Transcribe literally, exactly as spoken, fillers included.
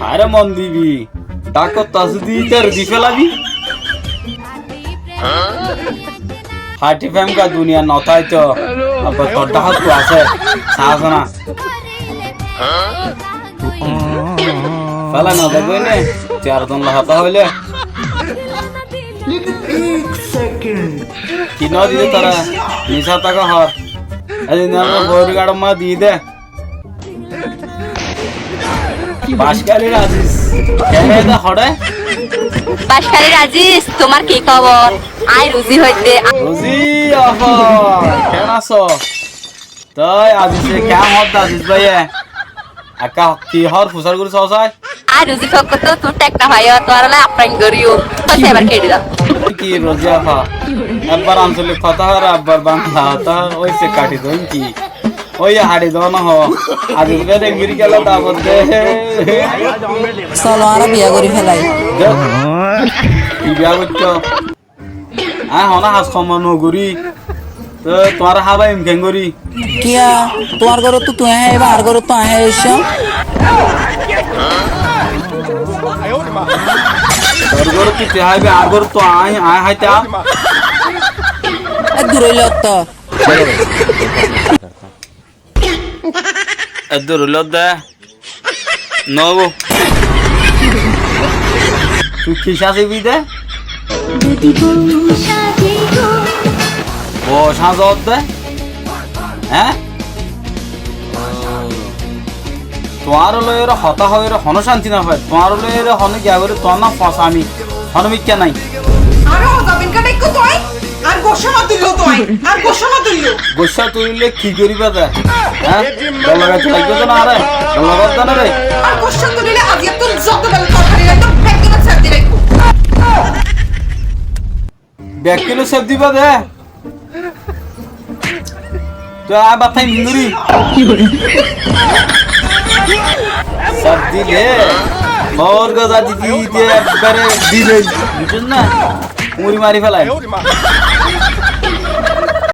Aré mon dibi, dhákot asé de ítare di félabi. Háti fem ga duniyat no táito, abbar tor dhákot asé, saá asé na. Félai no dibói né, tui ar zon loi hotá hoilé. Ki no diyé tora, misá hotá hoór. Edin añára bouri gaçór mazé diyé dé. Bacckálir Aziz. Keén de hoçé? Bacckálir Aziz, tuáñr ki hóbor? Añí Ruzi hoiddé. Ruzi afa, keén asó? Toi Azize keén hoódde Aziz báiye? Ekká ki hoór fusár gorí soó sai. Añí Ruzi fokkóttu tuñí thek no faiyó, tuáñrallá afrain goríyum. Toi ebar keçi dó. Ki Ruzi afa? Ebbar ancolik hotá hoór, ebbar Bangla hotá hoór, ói se kaçi dó ki? Ói haçi dó no hoó. Aziz báiye engiri gela dawot de. Solo, añára biya gorí félai. Dé. Ki biya goittó? Añí hono ham no gorí. Toi tuáñre hábaiyum keéngorí? Kiyá, tuáñr górottu tuñí háiba, añár górottu añí hái aiccúm. Tuáñr górottu tuñí háiba, añár górottu añí, añí háitam. E dure óilo to. Eddur óilo de. Noóibo. Tui ki sáñzibi de? Bou sáñzor de? Hé? Tuáñre loiyóre hotá hoiyóre honó cánti no fai. Tuáñre loiyóre honó giya gorí tuáñr nam fosami. Honó mikká nái. Aró, zabin kathá ikko toi. Ar goccá no tuilló tuñí, ar goccá no tuilló. Goccá tuillé ki goríba de? Hé? Dor lagaittó laiggó de no aré? Dor lagaittó de no aré? Ar goccá tuillé aijja tui zotó bela torkari raikko, beggúnot sef di raikko. Beggúnot sef diba de? Toi añí bát hái minduri. Sef dile, hoór gozá di di de ekbare dilen, buijjós na? Muri mari félaiyum.